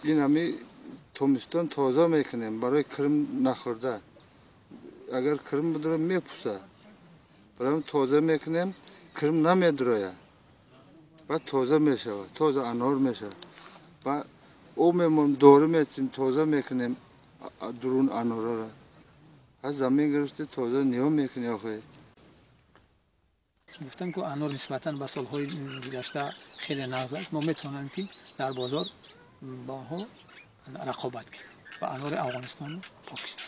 Ин ҳами тобистон тоза мекунем барои кирм нахӯрда. Агар кирм бидура мепӯса. Барои тоза мекунем, кирм намедурояд. Баъд тоза мешавад, тоза анор мешавад. Баъд об мемонем, дору метим, тоза мекунем дурун анорро. Аз замин гирифта тоза ниё мекунем охе. Гуфтам ки анор нисбатан ба солҳои гузашта хеле нағз аст. Мо метавонем ки дар бозор бо онҳо рақобат кунем ба анори Афғонистону Покистон.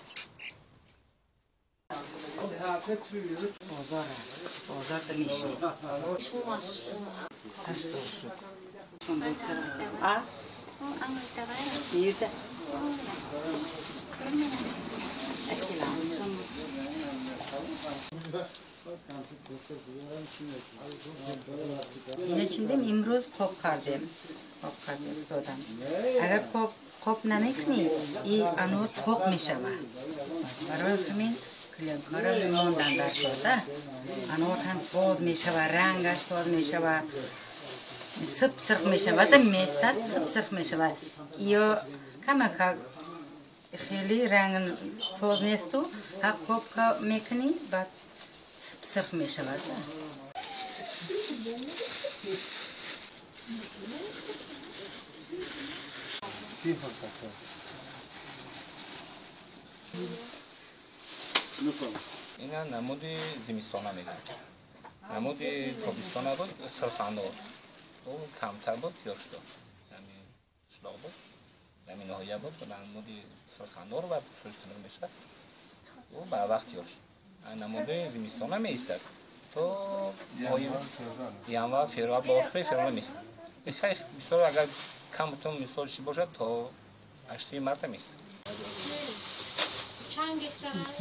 Иначиндем имрӯз қоб кардем, қоб карда истодам. Агар қоб намекунӣ, и анор тоқ мешавад. Барои ҳамин клиентҳоро мемондан дар сода. Анор ҳам соз мешавад, рангаш соз мешавад, сиб сирх мешавад, местад сиб сирх мешавад. Ё камака хеле ранг соз несту, ҳа қоб мекунӣ, баъд сиб сирх мешавад. Ина намуди зимистона мегӯянд. Намуди тобистона буд сирф анор. Ӯ камтар буд, зиёд шуд. Ҳамин қишлоқ буд, ҳамин ноҳия буд, намуди сирф анор ва фурӯштанӣ мешавад. Ӯ ба вақт зиёд шуд. Намуди зимистона меистад то моҳи январ, феврал, ба охири феврал меистад. Хеле бисёр агар камтун мисол чӣ бошад, то 8 марта меистад. Чанд гектар аст?